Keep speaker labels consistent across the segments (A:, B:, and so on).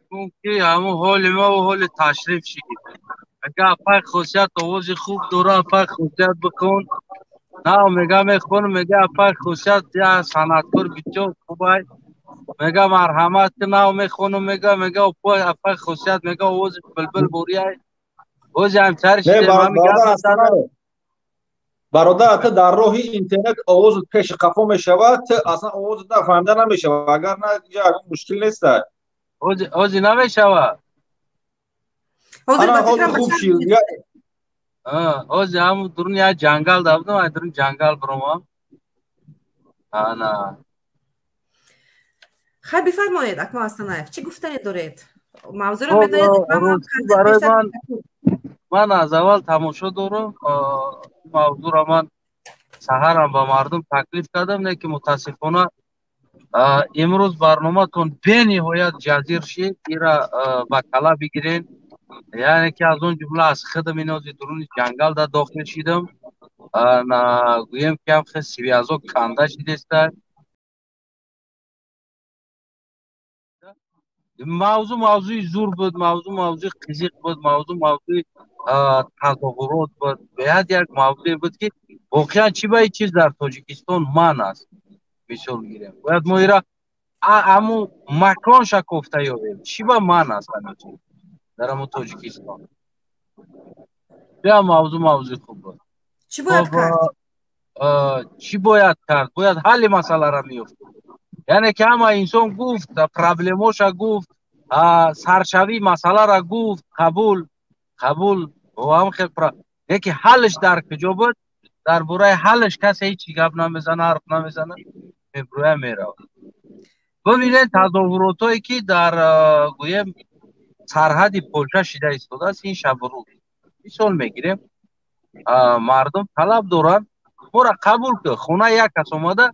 A: Мегӯм, ки ҳамун ҳоли мо ҳоли ташриф шид. Мега, апай Хосият овози хуб дора, апай Хосият, бикун. На, мега, мехонам. Мега, апай Хосият я санъаткор бисёр хубай. Мега, марҳамат ки, нав мехонам. Мега, апай Хосият, мега, овози булбул бурияй. Ози ҳамсари
B: шидем. Бародар, ту дар роҳи интернет овозат пеши қафо мешавад, ту аслан овозат нафаҳмида намешавад. Агар на, ягон мушкил неста.
A: Ози намешавад?
B: Хуб шид.
A: Ози ҳамун дурун як ҷангал давдам, ай дурун ҷангал биромам, ана.
C: Хай, бифармоед, Акмал Ҳасанаев, чӣ гуфтане доред? Мавзӯро медонед.
A: Барои ман аз аввал тамошо дорам. Мавзӯро ман саҳарам ба мардум таклиф кардам, не ки мутаассифона имрӯз барноматон бениҳоят ҷазир шид. Ира ба кала бигирен, яъне ки аз он ҷумла аз худам инози дуруни ҷангал да дохил шидам. Гӯем, ки ҳам хел связо канда шидеста. Мавзӯ мавзӯи зур буд, мавзӯ мавзӯи қизиқ буд, мавзӯ мавзӯи тазоҳурот буд. Беҳад як мавзӯе буд, ки воқеан чӣ ба ин чиз дар Тоҷикистон ман аст. Мисол гирем, бояд мо ира аму маконша кофта ёбем, чӣ ба ман аст ҳамин чиз дар аму Тоҷикистон. Бия, мавзӯ мавзӯи хуб буд.
C: Чӣ бояд кард?
A: Чӣ бояд кард? Бояд ҳалли масъаларо меёфтем. Яъне ки ҳама инсон гуфт, проблемоша гуфт, саршавии масъаларо гуфт, қабул, қабул, ҳам хел. Леки ҳаллиш дар куҷо буд? Дар бораи ҳаллиш касе ҳеҷ гап намезана, ҳарф намезана, мебурӯя, меравад. Бибинед, тазоҳуротое ки дар, гӯем, сарҳади Полша шида истодааст ин шабу рӯз. Мисол мегирем, мардум талаб доранд: моро қабул кӣ. Хона як кас омада,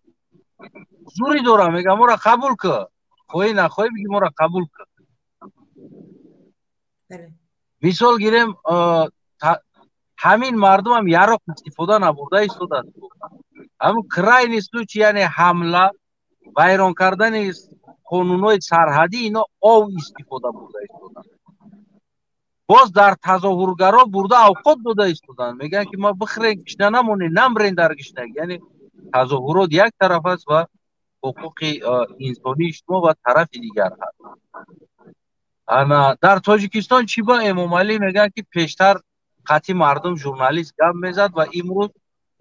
A: зурӣ дорам, мега, моро қабул кӣ, хоҳӣ нахоҳӣ, биги, моро қабул кӣ. Мисол гирем, ҳамин мардумам яроқ истифода набурда истодааст. Ҳамун крайний случай, яъне ҳамла, вайрон кардани қонунҳои сарҳадӣ, ино ов истифода бурда истоданд. Боз дар тазоҳургаро бурда авқот дода истоданд, мегӯянд, ки ма бихӯрен, гишна намонед, намрен дар гишнагӣ. Яъне тазоҳурот як тараф аст ва ҳуқуқи инсонии шумо ва тарафи дигар ҳаст. Ана дар Тоҷикистон чӣ ба Эмомалӣ мегӯянд, ки пештар қатъи мардум, журналист гап мезад ва имрӯз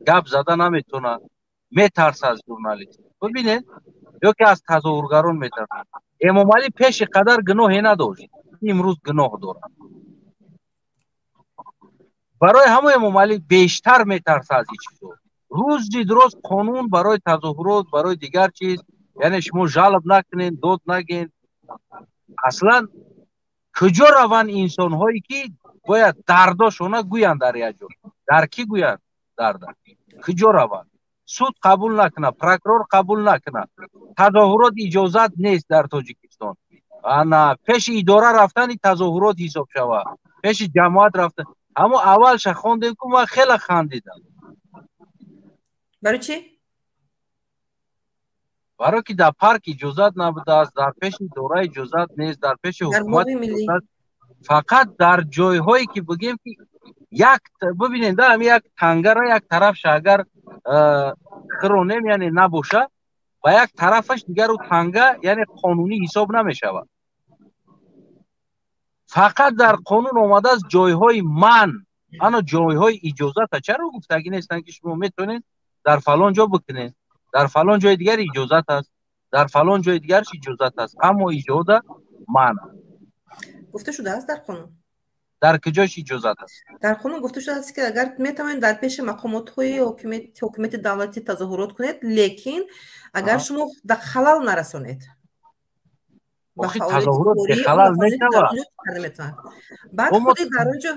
A: гап зада наметавонад, метарса аз журналист. Бибинед, ё ки аз тазоҳургарон метарсад. Эмомалӣ пеши қадар гуноҳе надошт, имрӯз гуноҳ дорад. Барои ҳамон Эмомалӣ бештар метарса аз ин чизо. Рӯзи дуроз қонун барои тазоҳурот, барои дигар чиз, яъне шумо жалоб накунед, дод нагед. Аслан куҷо раванд инсонҳое, ки бояд дардошона гӯянд дар як ҷо? Дар кӣ гӯянд дарда? Куҷо раванд? Суд қабул накунад, прокурор қабул накунад, тазоҳурот иҷозат нест дар Тоҷикистон. Ана пеши идора рафтани тазоҳурот ҳисоб шавад, пеши ҷамоат рафтан. Ҳамо аввалша хондем ку, ман хеле хандидам.
C: Барои чӣ?
A: Барое ки дар парк иҷозат набудааст, дар пеши идора иҷозат нест, дар пеши ҳукумат фақат дар ҷойҳое ки бигем, ки як, бибинед да, ҳами як тангара як тарафша агар хиронем, яъне набоша, ба як тарафаш дигару танга, яъне қонунӣ ҳисоб намешавад. Фақат дар қонун омадааст ҷойҳои ман. Ана ҷойҳои иҷозата чаро гуфтагӣ нестанд, ки шумо метавонед дар фалон ҷо бикунед, дар фалон ҷои дигар иҷозат аст, дар фалон ҷои дигарш иҷозат аст, аммо иҷоза ман
C: Гуфта шудааст дар қонун.
A: Дар куҷош иҷозат аст?
C: Дар қонун гуфта шудааст, ки агар метавонед дар пеши мақомотҳои ҳокимияти давлатӣ тазоҳурот кунед, лекин агар шумо халал нарасонед.
A: Охи, тазоҳурот бехалал мешавад?
C: Баъд худи дар он ҷо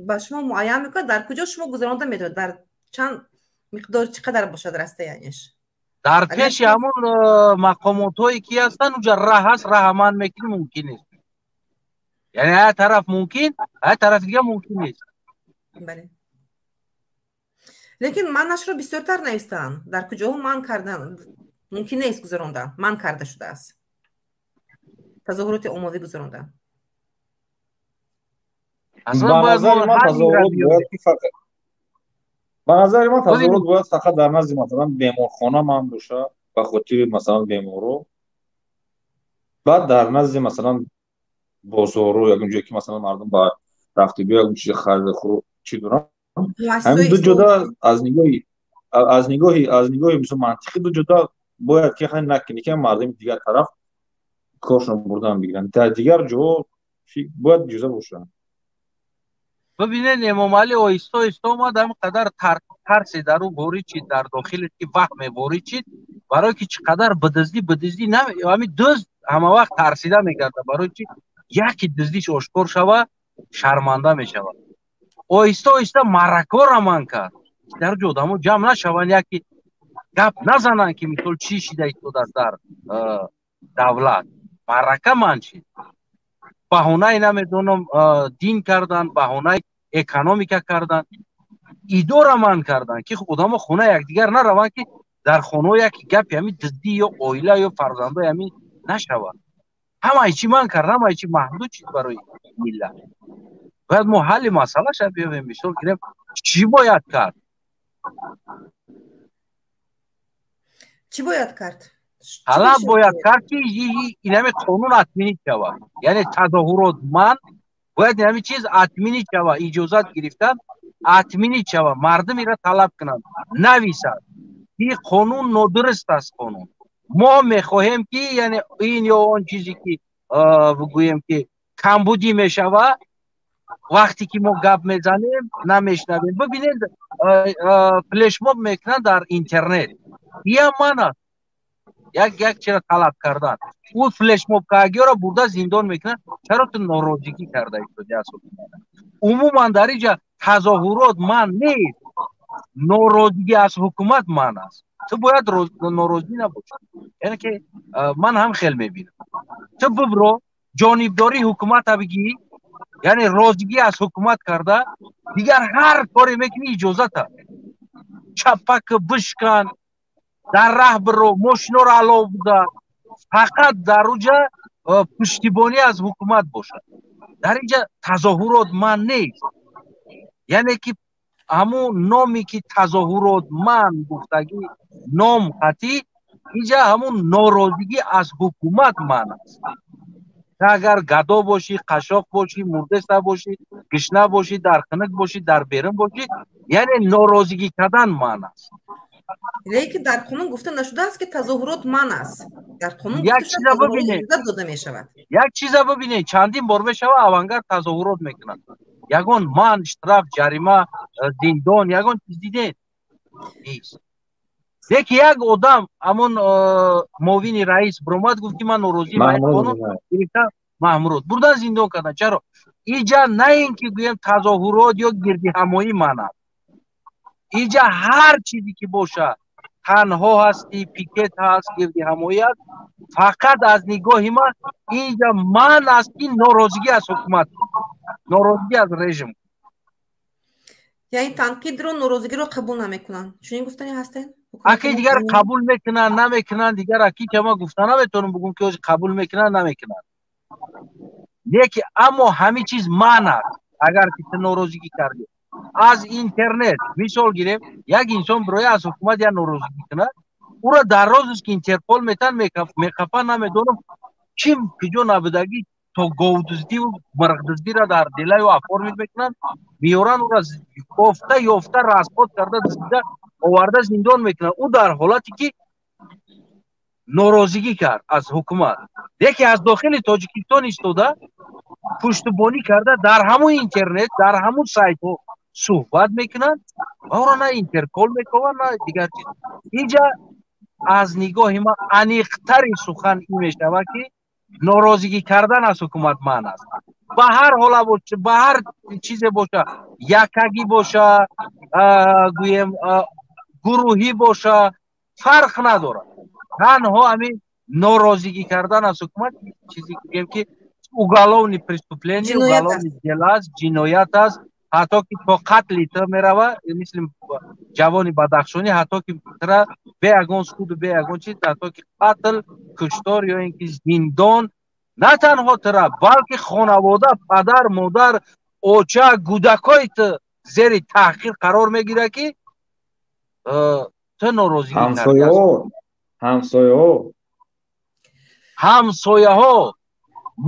C: ба шумо муайян мекунад, дар куҷо шумо гузаронда метавонед, дар чанд миқдор, чӣ қадар бошад расстояние ш.
A: Дар пеши ҳамон мақомотҳое ки ҳастанд, унҷа раҳ ҳаст, раҳа манъ мекунӣ, мумкин нест. Яъне як тараф мумкин, як тарафи дигар мумкин нест.
C: Бале, лекин манъашро бисёртар навистанд, дар куҷоҳо манъ кардан мумкин нест, гузарондан манъ карда шудааст. Тазоҳуроти оммавӣ гузарондан.
B: Ба назари ман, тазоҳурот бояд ки фақат, ба назари ман, тазоҳурот бояд фақат дар назди, масалан, беморхона манъ боша, ба хотири, масалан, беморо, баъд дар назди, масалан, бозоро, ягон ҷое ки, масалан, мардум ба рафту биё, ягон чизи хариду чӣ дорам. Ҳамин ду ҷода аз нигоҳи мисол мантиқӣ ду ҷода бояд ки накунӣ, ки мардуми дигар тараф коршон бурдан бигиранд. Дар дигар ҷо бояд иҷоза бошад.
A: Бибинед, Эмомалӣ оҳиста оҳиста омад, ҳам қадар тарсе дар ӯ ворид шид, дар дохиле ки ваҳме ворид шид, барое ки чӣ қадар бидиздӣ, ҳамин дузд ҳама вақт тарсида мегардад, барои чи яке дуздиш ошкор шава, шарманда мешавад. Оҳиста оҳиста маъракаҳоро манъ кард, дар ҷо одамо ҷамъ нашаванд, яке гап назананд, ки мисол чӣ шида истодааст дар давлат. Маърака манъ шид, баҳонаи намедонам дин кардан, баҳонаи экономика кардан, идора манъ кардан, ки одамо хонаи якдигар нараванд, ки дар хонаҳо яке гапи ҳамин дуздӣ ё оила ё фарзандои ҳамин нашавад. Ҳамаи чӣ манъ кард, ҳамаи чӣ маҳдуд шид. Барои миллат бояд мо ҳалли масъалаша биёбем. Мисол гирем, чӣ бояд кард?
C: Чӣ бояд кард?
A: Талаб бояд кард, ки инами қонун отменить шавад, яъне тазоҳурот манъ бояд, инами чиз отменить шавад, иҷозат гирифтан отменить шавад. Мардум ира талаб кунанд, нависад, ки қонун нодуруст аст. Қонун мо мехоҳем, ки яъне ин ё он чизе ки бигӯем, ки камбудӣ мешавад, вақте ки мо гап мезанем, намешнавем. Бибинед, флешмоб мекунанд дар интернет, иам манъ аст. Як чира талаб кардан, ӯ флешмоб каагиёро бурда зиндон мекунад. Чаро ту норозигӣ карда истоди? Умуман дар инҷа тазоҳурот манъ нест, норозигӣ аз ҳукумат манъ аст. Ту бояд норозӣ набошӣ. Яъне ки ман ҳам хел мебинам, ту бибро, ҷонибдории ҳукумата бигӣ, яъне розигӣ аз ҳукумат карда, дигар ҳар коре мекунӣ, иҷозат аст. Чапак бишкан, дар раҳ биро, мошиноро алов буда, фақат дар уҷа пуштибонӣ аз ҳукумат бошад. Дар инҷа тазоҳурот манъ нест, яъне ки ҳамун номе ки тазоҳурот манъ гуфтагӣ, ном қатӣ, инҷа ҳамун норозигӣ аз ҳукумат манъ аст. Агар гадо бошӣ, қашоқ бошӣ, мурдеста бошӣ, гишна бошӣ, дар хунук бошӣ, дар берун бошӣ, яъне норозигӣ кардан манъ аст.
C: Лекин дар қонун гуфта нашудааст, ки тазоҳурот манъ аст. Дар қонун
A: як чиза бибинед,
C: дода мешавад.
A: Як чиза бибинед, чандин бор мешава, Авангард тазоҳурот мекунад, ягон ман штраф, ҷарима, зиндон, ягон чиз дидед? Нест. Леки як одам, ҳамон муовини раис биромад, гуфт, ки ман норозӣ қонун гирифта, Маҳмурод бурдан зиндон кардан. Чаро иҷа на ин ки гӯем тазоҳурот ё гирдиҳамоӣ манъ аст? Иҷа ҳар чизе ки боша, танҳо ҳастӣ, пикет ҳаст, гирдиҳамоӣ аст, фақат аз нигоҳи ман инҷа манъ аст, ки норозигӣ аз ҳукумат, норозигӣ аз режим.
C: Яъне танқидро, норозигиро қабул намекунанд, чунин гуфтани ҳастед?
A: Аки дигар қабул мекунанд, намекунанд, дигар аки ки ма гуфта наметавонам, бугум ки қабул мекунанд, намекунанд. Леки аммо ҳамин чиз манъ аст. Агар ки ту норозигӣ кардӣ аз интернет, мисол гирем, як инсон бироя аз ҳукумат як норозигӣ кунад, ӯро дар розыск Интерпол метан, меқафа, намедонам чим куҷо набудагӣ, то говдуздиву мирғдуздиро дар делаю оформить мекунанд, меёранд, ӯро кофта ёфта, расход карда, дуздида оварда зиндон мекунанд. Ӯ дар ҳолате ки норозигӣ кард аз ҳукумат, яке аз дохили Тоҷикистон истода, пуштубонӣ карда, дар ҳамун интернет, дар ҳамун сайтҳо суҳбат мекунанд ва ӯро на Интерпол мекованд, на дигар чиз. Инҷа аз нигоҳи ман аниқтари сухан ин мешавад, ки норозигӣ кардан аз ҳукумат манъ аст, ба ҳар ҳола боша, ба ҳар чизе боша, якагӣ боша, гӯем, гурӯҳӣ боша, фарқ надорад. Танҳо ҳамин норозигӣ кардан аз ҳукумат чизе гӯем ки уголовный преступление, уголовный дело аст, ҷиноят аст, ҳатто ки то қатли ту мерава, мисли ҷавони бадахшонӣ, ҳатто ки тра бе ягон суду, бе ягон чиз, ҳатто ки қатл, куштор ё ин ки зиндон. На танҳо тура, балки хонавода, падар, модар, оча, кӯдакҳои ту зери таҳқир қарор мегирад, ки ту норозигӣ
B: кардӣ. Ҳамсояҳо,
A: ҳамсояҳо,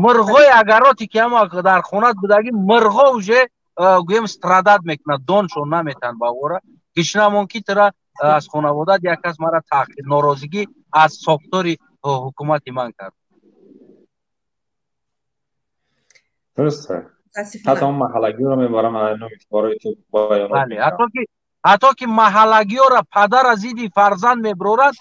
A: мурғои агароте ки ҳама дар хонат будагӣ, мурғо уже гӯем страдать мекунад, доншон наметан ба ора. Гишнамон ки тура аз хонаводат як кас мара таҳқир, норозигӣ аз сохтори ҳукумати ман кард.
B: Дуруст. Ҳатто маҳаллагиро мебарам барои ту
A: баёнот. Бале, ҳатто ки маҳаллагиёра падара зидди фарзанд меброрад,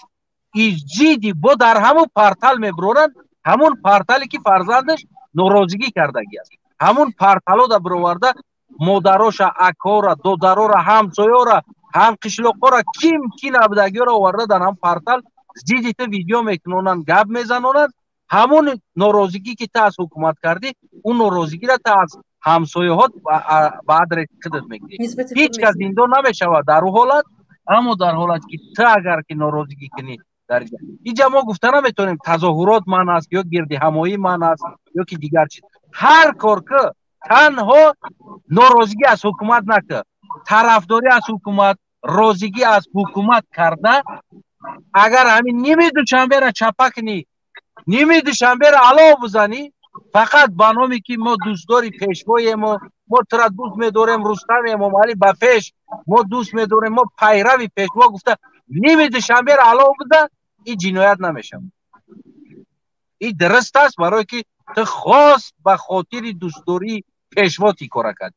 A: и зидди бо дар ҳамун портал меброранд, ҳамун портале ки фарзандаш норозигӣ кардагӣ аст. Ҳамун порталода бироварда модароша, акора, додарора, ҳамсоёра, ҳам қишлоқора, ким ки набудагиёра оварда дар ҳам портал зидди ту видео мекунонанд, гап мезанонанд. Ҳамун норозигӣ ки ту аз ҳукумат кардӣ, он норозигиро ту аз ҳамсояҳот ба адреси худат мегирӣ. Ҳеҷ кас зиндон намешавад дар ӯ ҳолат, аммо дар ҳолате ки ту агар ки норозигӣ кунӣ дар инҷа мо гуфта наметавонем тазоҳурот манъ аст ё гирдиҳамоӣ манъ аст ё ки дигар чиз. Ҳар кор ки танҳо норозигӣ аз ҳукумат накард, тарафдорӣ аз ҳукумат, розигӣ аз ҳукумат карда, агар ҳамин ними Душанберо чапа кунӣ, ними Душанберо алов бизанӣ, фақат ба номе ки мо дӯстдори пешвоем, мо тура дӯст медорем, Рустам Эмомалӣ ба пеш, мо дӯст медорем, мо пайрави пешво гуфта ними Душанберо алов бизан, ин ҷиноят намешавад. Ин дуруст аст, барое ки ту хос ба хотири дӯстдории пешво ти кора кардӣ.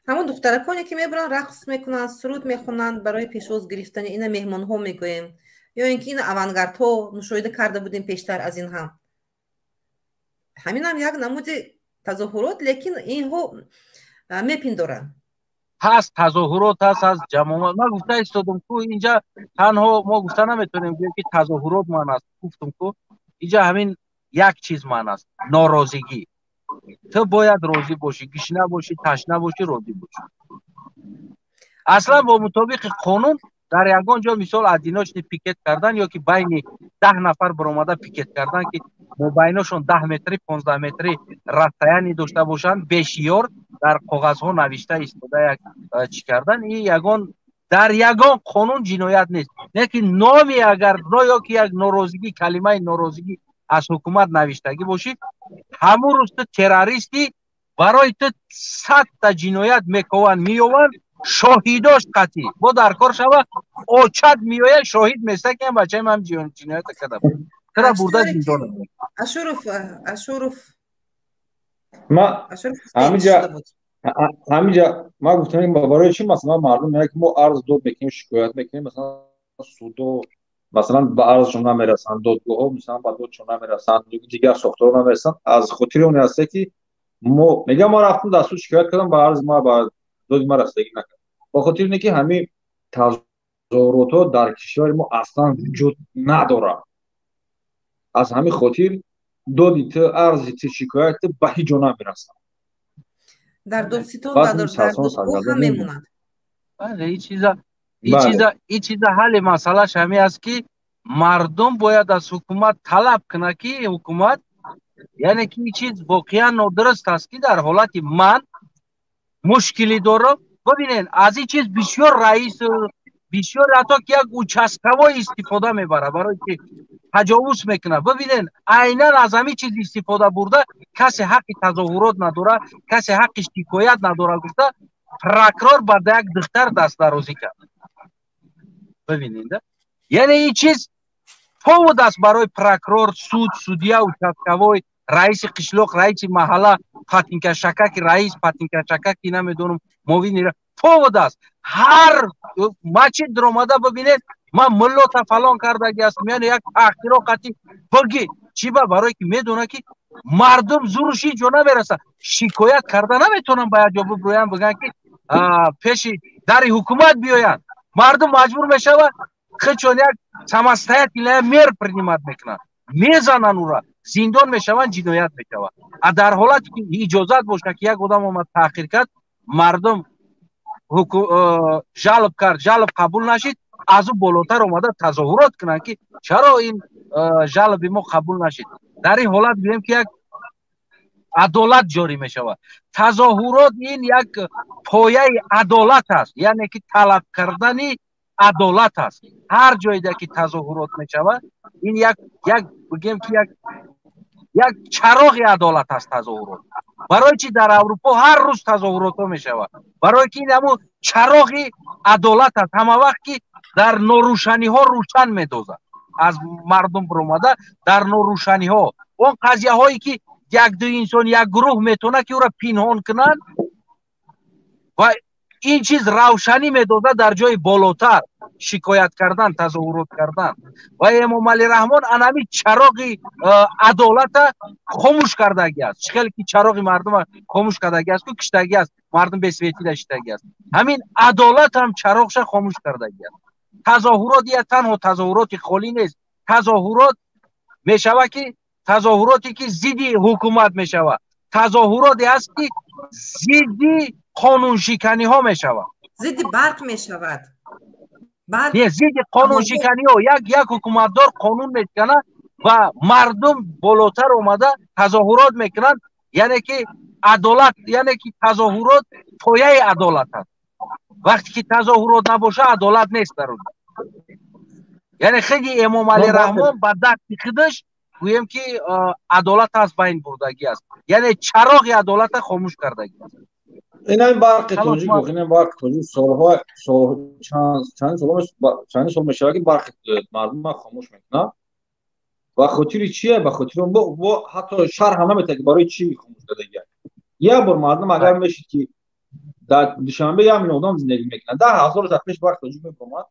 C: Ҳамон духтараконе ки мебаранд, рақс мекунанд, суруд мехонанд барои пешвоз гирифтани ина меҳмонҳо мегӯем, ё ин ки ина авангардҳо мушоҳида карда будем пештар аз ин ҳам. Ҳаминам як намуди тазоҳурот, лекин инҳо мепиндоранд.
A: Ҳаст тазоҳурот, ҳаст аз ҷамоат. Ман гуфта истодам ку инҷа танҳо мо гуфта наметавонем ки тазоҳурот манъ аст. Гуфтам ку инҷа ҳамин як чиз манъ аст, норозигӣ. Ту бояд розӣ бошӣ, гишна бошӣ, ташна бошӣ, розӣ бошӣ. Аслан бо мутобиқи қонун дар ягон ҷо мисол одиночный пикет кардан ё ки байни 10 нафар баромада пикет кардан, ки мобайношон 10 метри, 15 метри расстояние дошта бошанд, бешиёр дар коғазҳо навишта истода як чӣ кардан, ин ягон дар ягон қонун ҷиноят нест. Лекин номи агар ё ки як норозигӣ, калимаи норозигӣ аз ҳукумат навиштагӣ бошӣ, ҳамун рӯз ту террористӣ, барои ту 100 та ҷиноят мекованд, меёванд, шоҳидош қатъӣ бо дар кор шава, очат меояд, шоҳид места ки бачаи ман ҷиноята карда буд, тура бурда зиндон.
C: Ашуров, Ашуров,
B: ма ҳамиҷа ма гуфтам, барои чӣ масалан мардум мегӯяд ки мо арз дод мекунем, шикоят мекунем, масалан судо масалан ба арзшон намерасанд, додгоҳҳо масалан ба додшон намерасанд, дигар сохторҳо намерасанд, аз хотири оне ҳаста ки мо мегӯям ма рафтам дар суд шикоят кардам, ба арзи ма, ба доди ма расидагӣ накард. Ба хотири ине ки ҳамин тазоҳуротҳо дар кишвари мо аслан вуҷуд надорад. Аз ҳамин хотир доди ту, арзи ту, шикояти ту ба ҳеҷ ҷо намерасад.
C: Дар додситон ва дар додгоҳ ҳам мемонад.
A: Бале, ин чиза ҳалли масъалаш ҳамин аст, ки мардум бояд аз ҳукумат талаб кунад, ки ҳукумат, яъне ки ин чиз воқеан нодуруст аст, ки дар ҳолати ман мушкилӣ дорам. Бибинед, аз ин чиз бисёр раис, бисёр ҳатто ки як участковой истифода мебарад, барое ки таҷовуз мекунад. Бибинед, айнан аз ҳамин чиз истифода бурда, касе ҳаққи тазоҳурот надорад, касе ҳаққи шикоят надорад гуфта, прокурор ба як духтар дастдарозӣ кард. Бибинед, яъне ин чиз повод аст барои прокурор, суд, судья, участковой, раиси қишлоқ, раиси маҳалла, патинкашакаки раис, патинкашакаки намедонам муовини, повод аст. Ҳар мачид даромада бибинед, ман муллота фалон кардаги ҳастам, яъне як таҳқиро қатъи биги чӣ ба, барое ки медонад, ки мардум зуруш ҳеҷ ҷо намерасад, шикоят карда наметавонанд, ба як ҷо бибурӯянд, бигӯянд ки пеши дари ҳукумат биёянд. Мардум маҷбур мешавад худшон як самостоятельная мер принимать мекунанд, мезананд ура, зиндон мешаванд, ҷиноят мешавад. А дар ҳолате ки иҷозат бошад, ки як одам омад, таъхир кард, мардум жалоб кард, жалоб қабул нашид, аз ӯ болотар омада тазоҳурот кунанд, ки чаро ин Жалоби мо қабул нашид. Дар ин ҳолат гӯем ки як адолат ҷорӣ мешавад. Тазоҳурот ин як пояи адолат аст, яъне ки талаб кардани адолат аст. Ҳар ҷойда ки тазоҳурот мешавад, ин як бигем ки як чароғи адолат аст тазоҳурот. Барои чи дар Аврупо ҳар рӯз тазоҳуротҳо мешавад? Барои ки ин ҳамун чароғи адолат аст, ҳама вақт ки дар норӯшаниҳо рӯшан медозад, аз мардум биромада дар норӯшаниҳо, он қазияҳое ки як ду инсон, як гурӯҳ метавонад ки ӯро пинҳон кунанд, ва ин чиз равшанӣ медозад дар ҷои болотар шикоят кардан, тазоҳурот кардан. Ва Эмомалӣ Раҳмон анами чароғи адолата хомӯш кардаги аст. Чӣ хеле ки чароғи мардума хомӯш кардаги аст, ку киштаги аст, мардум бесветида шидаги аст, ҳамин адолат ҳам чароғша хомӯш кардаги аст. Тазоҳурот я танҳо тазоҳуроти холӣ нест. Тазоҳурот мешавад ки тазоҳуроте ки зидди ҳукумат мешавад, тазоҳуроте аст ки зидди қонуншиканиҳо мешавад,
C: зидди барқ мешавад.
A: Не, зидди қонуншиканиҳо. Як ҳукуматдор қонун мешиканад ва мардум болотар омада тазоҳурот мекунанд, яъне ки адолат, яъне ки тазоҳурот пояи адолат аст. Вақте ки тазоҳурот набошад, адолат нест дар он. Яъне хеле Эмомалӣ Раҳмон ба дасти худаш гӯем ки адолат аз байн бурдагӣ аст, яъне чароғи адолата хомӯш кардагӣ аст.
B: Инам барқи тоҷик, инам барқи тоҷик солҳо сол чанд сол мешавад ки барқи мардум хомӯш мекунад. Ба хотири чие? Ба хотири бо ҳатто шарҳ ҳам наметавад ки барои чӣ хомӯш кардагӣ. Як бор мардум агар мешид ки дар Душанбе 1 миллион одам зиндагӣ мекунад, 10 000 дар пеш барқи тоҷик мебаромад.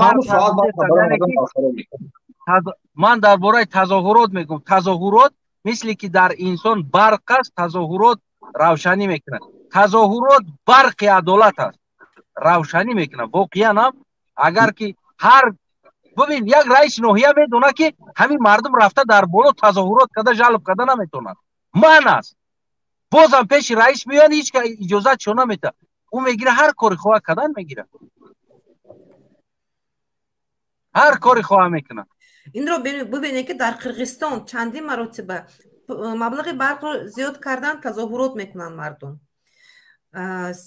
B: Ҳамун соат барқ барқарор мекард.
A: Ман дар бораи тазоҳурот мегӯям. Тазоҳурот мисли ки дар инсон барқ аст, тазоҳурот равшанӣ мекунад. Тазоҳурот барқи адолат аст, равшанӣ мекунад. Воқеан ҳам агар ки ҳар бубин, як раиси ноҳия медонад ки ҳамин мардум рафта дар боло тазоҳурот карда, жалоб карда наметавонад, ман аст. Бозам пеши раис меоянд, ҳеҷ ка иҷозат шо наметавад. Ӯ мегира, ҳар кори хоҳа кардан мегирад, ҳар кори хоҳа мекунад.
C: Инро бубинед ки дар Қирғизистон чандин маротиба маблағи барқро зиёд кардан, тазоҳурот мекунанд мардум.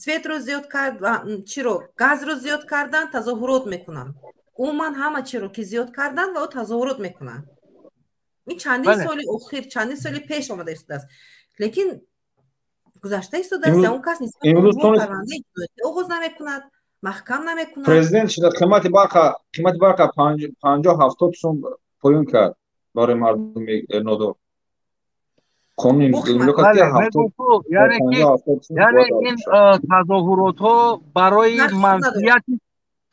C: Светро зиёд кард, чиро, газро зиёд кардан, тазоҳурот мекунанд. Умуман ҳама чиро ки зиёд кардан ва ӯ тазоҳурот мекунанд. Ин чандин соли охир, чандин соли пеш омада истодааст, лекин гузашта истодааст. Он кас нисбат парвандаи ҷиноятӣ оғоз намекунад, маҳкам намекунад.
B: Президент шуда қимати барқа 50-70 сум поён кард барои мардуми нодор.
A: Яъне ин тазоҳуротҳо барои манфиати,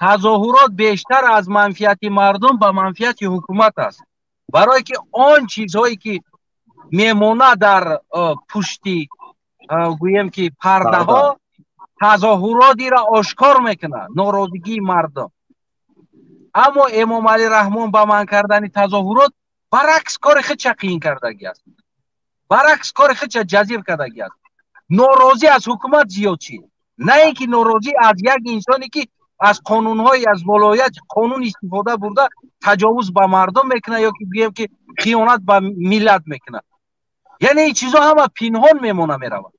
A: тазоҳурот бештар аз манфиати мардум ба манфиати ҳукумат аст, барое ки он чизҳое ки мемонад дар пушти, гӯем ки, пардаҳо, тазоҳуротиро ошкор мекунад, норозигии мардум. Аммо Эмомалӣ Раҳмон ба манъ кардани тазоҳурот баръакс кори худша қиин кардагӣ аст, баръакс кори худша ҷазир кардагӣ аст. Норозӣ аз ҳукумат зиёд шид, на ин ки норозӣ аз як инсоне ки аз қонунҳои, аз волоияти қонун истифода бурда, таҷовуз ба мардум мекунад ё ки гӯем ки хиёнат ба миллат мекунад. Яъне ин чизо ҳама пинҳон мемона меравад.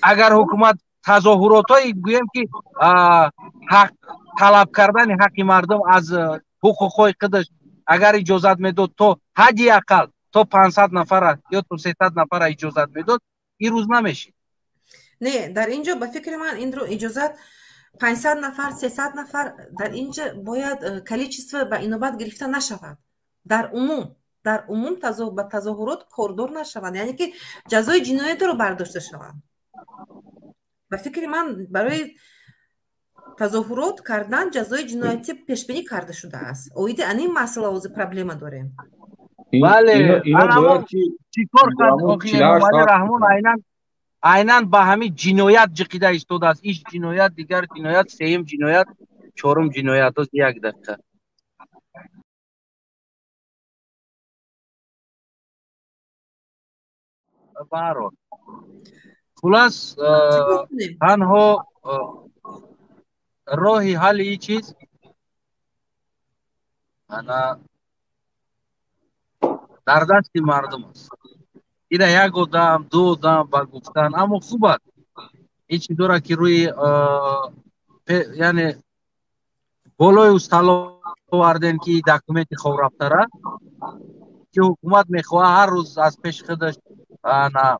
A: Агар ҳукумат тазоҳуротҳои, гӯем ки, ҳақ талаб кардани ҳаққи мардум аз ҳуқуқҳои худаш агар иҷозат медод, то ҳадди ақал то 500 нафара ё то 300 нафара иҷозат медод, ин рӯз намешид.
C: Не, дар ин ҷо, ба фикри ман, инро иҷозат 500 нафар, 300 нафар, дар ин ҷо бояд количество ба инобат гирифта нашавад. Дар умум ба тазоҳурот кордор нашаванд, яъне ки ҷазои ҷиноятиро бардошта шаванд. Ба фикри ман, барои тазоҳурот кардан ҷазои ҷиноятӣ пешбинӣ карда шудааст. Оиди анин масъала ҳозир проблема дорем.
A: Бале, чӣ кор кард Эмомалӣ Раҳмон? Айнан ба ҳамин ҷиноят ҷиқида истодааст. Иш ҷиноят, дигар ҷиноят, сеюм ҷиноят, чорум ҷиноят. Оз як дақиқа. Баҳарҳол, хулас, танҳо роҳи ҳалли ин чиз Ана дар дасти мардум аст. Ина як одам, ду одам ба гуфтан, аммо хуб аст ин чизора, ки рӯи, яъне болои устало овардем, ки документи хобрафтара, ки ҳукумат мехоҳад ҳар рӯз аз пеши худаш ана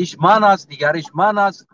A: иш ман аст, дигариш ман аст.